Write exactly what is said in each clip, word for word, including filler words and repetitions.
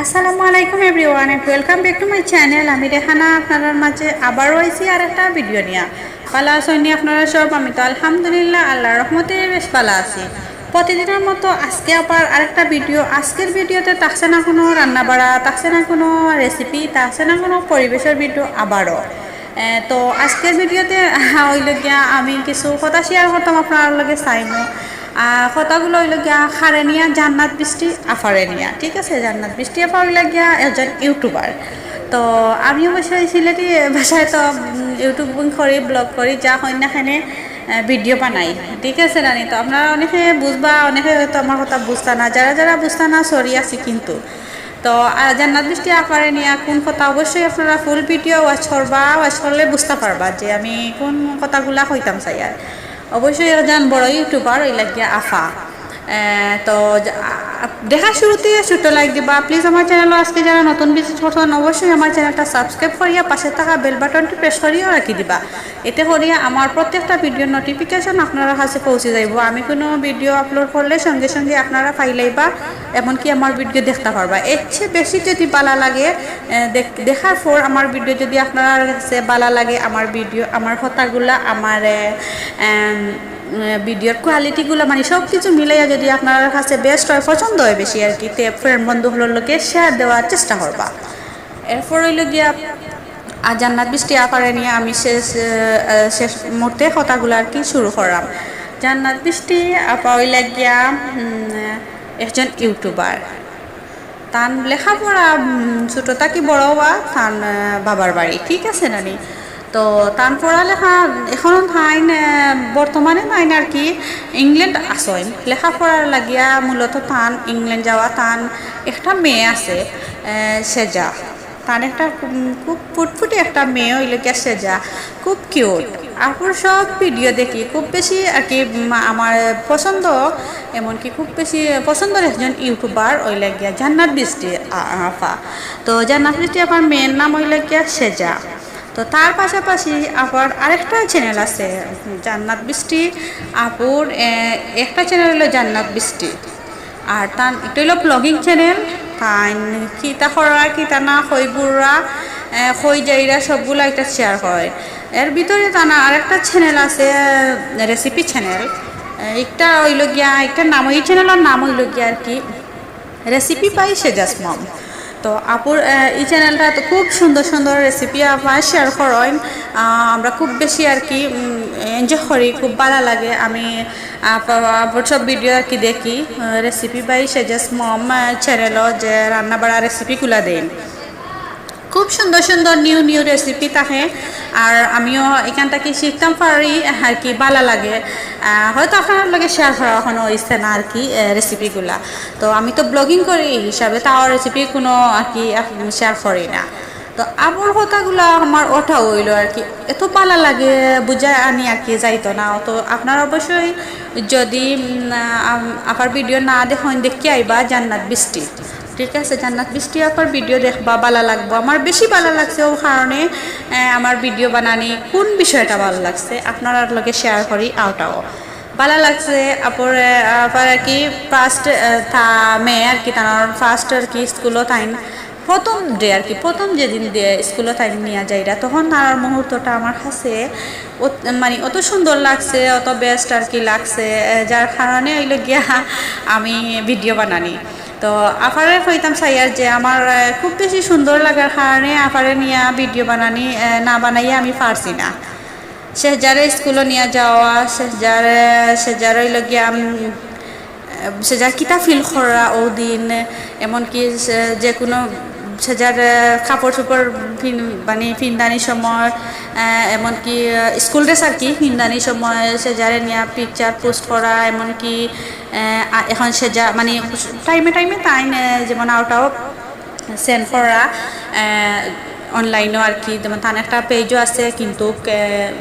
আসসালামু আলাইকুম everyone and welcome back to my channel। আমি রেহানা আপনারার মাঝে আবারও আইছি আর একটা ভিডিও নিয়া। ভালা আছইন নি আপনারা সব? আমি তো আলহামদুলিল্লাহ আল্লাহর রহমতে বেশ ভালা আছি। প্রতিদিনের মতো আজকে আবার আরেকটা ভিডিও। আজকের ভিডিওতে থাকছে না কোনো রান্না বাড়া, থাকছে না কোনো রেসিপি, থাকছে না কোনো পরিবেশর ভিডিও আবারও। এ, তো আজকের ভিডিওতে অইল গিয়া আমি কিছু কথা শেয়ার করতাম আপনার লগে চাইমু। আহ, কথাগুলো অইল গিয়া খারে নিয়া জান্নাত বৃষ্টি আফারে নিয়া, ঠিক আছে? জান্নাত বৃষ্টি আফা অইল গিয়া একজন ইউটিউবার। তো আমি অবশ্যই সিলেটি ভাষায় তো, উম, ইউটিউবিং করি, ব্লগ করি, যা হয় না কেনে, আহ, ভিডিও বানাই, ঠিক আছে নানি? তো আপনারা অনেকে বুঝবা, অনেকে হয়তো আমার কথা বুঝতা না। যারা যারা বুঝতা না, সরি আছি কিন্তু। তো, আহ, জান্নাত বৃষ্টি আফারে নিয়া কোন কথা, অবশ্যই আপনারা ফুল ভিডিও ওয়াচ করবা, ওয়াচ করলে বুঝতা পারবা যে আমি কোন কথাগুলা কইতাম চাইয়ার। অবশ্যই একজন বড় ইউটিউবার অইল গিয়া আফা। আহ, তো, যা-, আহ, দেখার শুরুতে ছোট্ট লাইক দিবা। প্লিজ আমার চ্যানেল আজকে যারা নতুন ভিজিট করছইন, অবশ্যই আমার চ্যানেলটা সাবস্ক্রাইব করিয়া পাশে থাকা বেল বাটনটি প্রেস করিয়া রাখি দিবা। এতে করিয়া আমার প্রত্যেকটা ভিডিওর নোটিফিকেশন আপনারার কাছে পৌঁছে যাইব। আমি কোনো ভিডিও আপলোড করলে সঙ্গে সঙ্গে আপনারা পাইলাইবা, এমনকি আমার ভিডিও দেখতা পারবা। এর চেয়ে বেশি যদি ভালা লাগে, আহ, দেখ-, দেখার পর আমার ভিডিও যদি আপনারার কাছে ভালা লাগে, আমার ভিডিও, আমার কথাগুলা, আমার, আহ, আম, আহ, ভিডিওর কোয়ালিটিগুলা, মানে সব কিছু মিলাইয়া যদি আপনারার কাছে বেস্ট হয়, পছন্দ হয় বেশি আর কি, তে ফ্রেন্ড বন্ধু হকলর লগে শেয়ার দেওয়ার চেষ্টা করবা। এরপর অইল গিয়া, আর জান্নাত বৃষ্টি আফারে নিয়া আমি শেষ, আহ, আহ, শেষ মুহূর্তে কথাগুলা আর কি শুরু করলাম। জান্নাত বৃষ্টি আফা অইল গিয়া, উম, একজন ইউটিউবার। তান লেখাপড়া, উম, ছোট থাকি বড় হওয়া তান, আহ, বাবার বাড়ি, ঠিক আছে নানি? তো তান পড়ালেখা এখন তাইন, আহ, বর্তমানে তাইন আর কি ইংল্যান্ড আছইন। লেখাপড়ার লাগিয়া মূলত তান ইংল্যান্ড যাওয়া, তান একটা মেয়ে আছে, আহ, সেজা। তান একটা, উম, খুব ফুটফুটে একটা মেয়ে অইল গিয়া সেজা, খুব কিউট। আফার সব ভিডিও দেখি, খুব বেশি আর কি, উম, আমার পছন্দ, এমনকি খুব বেশি পছন্দর একজন ইউটিউবার অইল গিয়া জান্নাত বৃষ্টি আ-, আফা। তো জান্নাত বৃষ্টি আফার মেয়ের নাম অইল গিয়া সেজা। তো তার পাশাপাশি আফার আরেকটা চ্যানেল আছে জান্নাত বৃষ্টি আফার, এ, একটা চ্যানেল অইল জান্নাত বৃষ্টি। আর তান একটা অইল ব্লগিং চ্যানেল, তাইন কিতা করা, কিতা না, কই ঘুররা, এ, কই যাইরা, সবগুলা একটা শেয়ার করে। এর ভিতরে তান আরেকটা চ্যানেল আছে, রেসিপি চ্যানেল। এ, একটা অইল গিয়া, একটা নাম, এই চ্যানেলর নাম অইল গিয়া আর কি Recipe by Seja's Mom। তো আফার, এ, এই চ্যানেলটা তো খুব সুন্দর সুন্দর রেসিপি আফায় শেয়ার করইন। আ, আমরা খুব বেশি আর কি, উম, এনজয় করি, খুব ভালা লাগে। আমি আফা-, আফার সব ভিডিও আর কি দেখি, আহ, Recipe by Seja's Mom, আহ, চ্যানেলও যে রান্না বাড়া রেসিপিগুলা দেইন। খুব সুন্দর সুন্দর নিউ নিউ রেসিপি থাকে, আর আমিও এখান থাকি শিখতাম পারি আর কি, ভালা লাগে। আহ, হয়তো আপনারার লগে শেয়ার করা এখনো হইছে না আর কি, আহ, রেসিপিগুলা। তো আমি তো ব্লগিং করি এই হিসাবে, তাও রেসিপি কোনো আর কি এখন শেয়ার করি না। তো আফার কথাগুলা আমার ওটা অইল আর কি, এত ভালা লাগে, বুঝাই আনি আর কি যাইতো না। তো আপনারা অবশ্যই যদি, উম, আম, আফার ভিডিও না দেখইন, দেখি আইবা জান্নাত বৃষ্টি, ঠিক আছে? জান্নাত বৃষ্টি আফার ভিডিও দেখবা, ভালা লাগবো। আমার বেশি ভালা লাগছে, ও কারণে, আহ, আমার ভিডিও বানানি। কোন বিষয়টা ভালা লাগছে আপনারার লগে শেয়ার করি, আওটাও ভালা লাগছে। আফার, আহ, আফার আর কি ফার্স্ট, আহ, তা মেয়ে আর কি, তার ফার্স্ট আর কি স্কুলও তাইন প্রথম ডে আর কি, প্রথম যেদিন দিয়ে স্কুলও তাইন নিয়া যাইরা, তখন তার মুহূর্তটা আমার কাছে অত-, মানে অত সুন্দর লাগছে, অত বেস্ট আর কি লাগছে, আহ, যার কারণে অইল গিয়া আমি ভিডিও বানানি। তো আফারে কইতাম চাইয়ার যে আমার, আহ, খুব বেশি সুন্দর লাগার কারণে আফারে নিয়া ভিডিও বানানি, আহ, না বানাইয়া আমি পারছি না। সেজারে স্কুলও নিয়া যাওয়া, সেজারে, সেজারে অইল গিয়া, উম, সেজার কিতা ফিল করা ও দিন, এমনকি সে-, যে কোনো সেজার, আহ, কাপড় চোপড় ফিন-, মানে ফিন্দানির সময়, আহ, এমনকি, আহ, স্কুল ড্রেস আর কি ফিন্দানির সময় সেজারে নিয়া পিকচার পোস্ট করা, এমনকি, আহ, আ-, এখন সেজা মানে টাইমে টাইমে তাইন, আহ, যেমন আউটাও সেন্ড করা, আহ, অনলাইনও আর কি, যেমন তান একটা পেজও আছে, কিন্তু, আহ,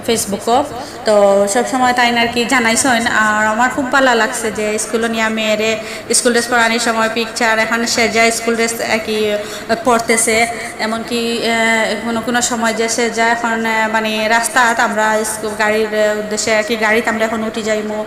Facebook-ও। তো সব সময় তাইন আর কি জানাইছইন। আর আমার খুব ভালা লাগছে যে স্কুলো নিয়া মেয়েরে স্কুল ড্রেস পরানির সময় পিকচার, এখন সেজা স্কুল ড্রেস আর কি পরতেছে। এমনকি, আহ, কোনো কোনো সময় যে সেজা এখন, আহ, মানে রাস্তাত আমরা স্কুল গাড়ির, আহ, উদ্দেশ্যে আর কি গাড়িত আমরা এখন উঠি যাইমু।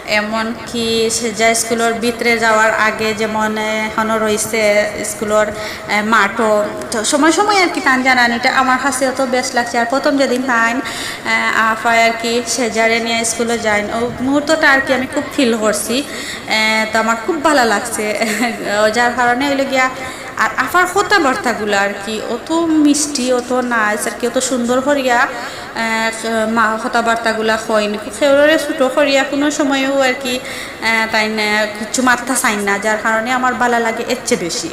এমনকি সেজা স্কুলর ভিতরে যাওয়ার আগে যেমন, আহ, এখনো রইছে স্কুলর, আহ, মাঠও। তো সময় সময় আর কি তান জানানিটা আমার কাছেও তো বেশ লাগছে। আর প্রথম যেদিন তাইন, আহ, আফায় আর কি সেজারে নিয়া স্কুলো যাইন, ও মুহূর্তটা আর কি আমি খুব ফিল করছি। আহ, তো আমার খুব ভালা লাগছে। ও যার কারণে অইলো গিয়া, আর আফার কথাবার্তাগুলা আর কি অত মিষ্টি, অত নাইস আর কি, অত সুন্দর করিয়া, আহ, মা কথাবার্তাগুলা কইন। কেউরে ছোট করিয়া কোনো সময়ও আর কি, আহ, তাইন, আহ, কিচ্ছু মাততা চাইন না, যার কারণে আমার ভালা লাগে এর চেয়ে বেশি।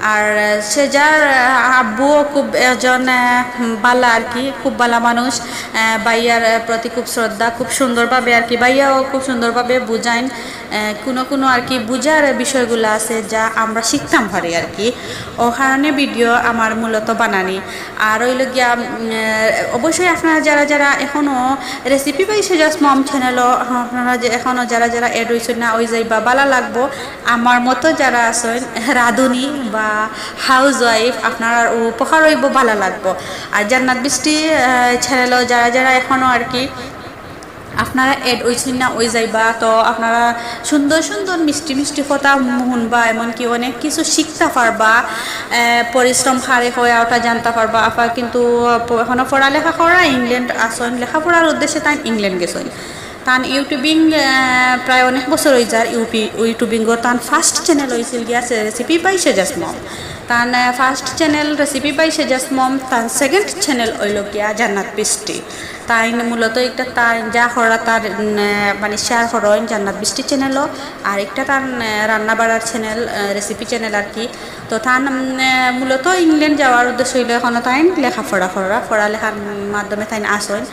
আর, আহ, সেজার, আহ, আব্বুও খুব একজন, আহ, ভালা আর কি, খুব ভালা মানুষ। আহ, ভাইয়ার, আহ, প্রতি খুব শ্রদ্ধা, খুব সুন্দরভাবে আর কি, ভাইয়াও খুব সুন্দরভাবে বুঝাইন। আহ, কোনো কোনো আর কি বুঝার বিষয়গুলা আছে যা আমরা শিখতাম পারি আর কি, ও কারণে ভিডিও আমার মূলত বানানি। আর অইলো গিয়া, উম, আহ, অবশ্যই আপনারা যারা যারা এখনো Recipe by Seja's Mom channel-ও, আপনারা যে এখনো যারা যারা add অইছইন না, অই যাইবা, ভালা লাগবো। আমার মতো যারা আছইন রাঁধুনি বা হাউস ওয়াইফ, আপনারার উপকার অইবো, ভালা লাগবো। আর জান্নাত বৃষ্টি, আহ, channel-ও যারা যারা এখনো আর কি আপনারা add অইছইন না, অই যাইবা। তো আপনারা সুন্দর সুন্দর মিষ্টি মিষ্টি কথা হুনবা, এমনকি অনেক কিছু শিখতা পারবা, আহ, পরিশ্রম কারে কয় ওটা জানতা পারবা। আফা কিন্তু প-, এখনো পড়ালেখা করা, ইংল্যান্ড আছইন, লেখাপড়ার উদ্দেশ্যে তাইন ইংল্যান্ড গেছইন। তান YouTubing, আহ, প্রায় অনেক বছর অই যার। ইউপি-, YouTubing-ও তান first channel অইছিল গিয়া সে Recipe by Seja's Mom। তান, আহ, first channel Recipe by Seja's Mom, তান second channel অইলো গিয়া জান্নাত বৃষ্টি। তাইন মূলত একটা তাইন যা করা তার, উম, আহ, মানে share করইন জান্নাত বৃষ্টি channel-ও, আর একটা তান, আহ, রান্না বাড়ার channel, আহ, recipe channel আর কি। তো তান, উম, আহ, মূলত ইংল্যান্ড যাওয়ার উদ্দেশ্য অইলো এখনো তাইন লেখাপড়া করা, পড়ালেখার মাধ্যমে তাইন আছইন।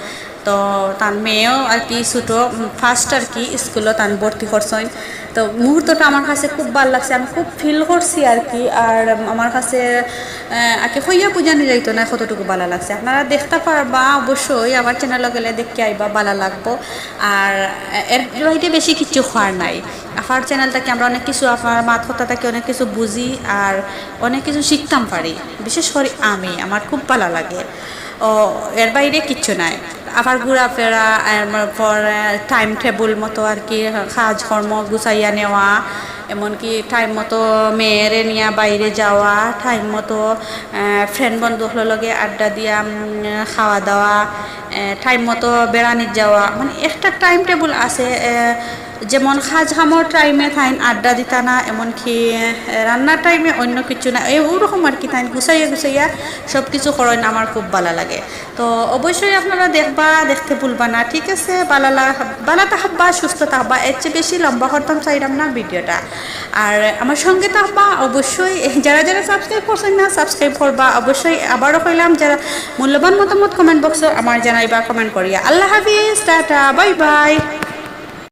তো তান মেয়েও আর কি ছোট, উম, first আর কি স্কুলো তান ভর্তি করছইন। তো মুহূর্তটা আমার কাছে খুব ভালা লাগছে, আমি খুব ফিল করছি আর কি। আর আমার কাছে, আহ, আগে কইয়া বুঝানি যাইতো না কতটুকু ভালা লাগছে। আপনারা দেখতা পারবা অবশ্যই, আমার channel-ও গেলে দেখিয়া আইবা, ভালা লাগবো। আর, আহ, এর বাইরে বেশি কিছু কওয়ার নাই। আফার channel থাকি আমরা অনেক কিছু, আফার মাত কথা থাকি অনেক কিছু বুঝি আর অনেক কিছু শিখতাম পারি। বিশেষ করি আমি, আমার খুব ভালা লাগে। ও, এর বাইরে কিচ্ছু নাই। আবার ঘোরাফেরা, এর পর, আহ, time table মতো আর কি কাজকর্ম গুছাইয়া নেওয়া, এমনকি time মতো মেয়েরে নিয়া বাইরে যাওয়া, time মতো, আহ, friend বন্ধু অকলর লগে আড্ডা দিয়া, উম, খাওয়া দাওয়া, আহ, time মতো বেড়ানিত যাওয়া, মানে একটা time table আছে। আহ, যেমন কাজ কামর time-এ তাইন আড্ডা দিতা না, এমনকি, আহ, রান্নার time-এ অন্য কিছু না, এই ওরকম আর কি। তাইন গুছাইয়া গুছাইয়া সব কিছু করইন, আমার খুব ভালা লাগে। তো অবশ্যই আপনারা দেখবা, দেখতে ভুলবা না, ঠিক আছে? ভালা লা-, ভালা থাকবা, সুস্থ থাকবা, এর চেয়ে বেশি লম্বা করতাম চাইলাম না ভিডিওটা। আর আমার সঙ্গে থাকবা অবশ্যই, যারা যারা subscribe করছইন না, subscribe করবা অবশ্যই। আবারও কইলাম, যারা মূল্যবান মতামত comment box-ও আমার জানাইবা comment করিয়া। আল্লাহ হাফিজ, টাটা, bye bye।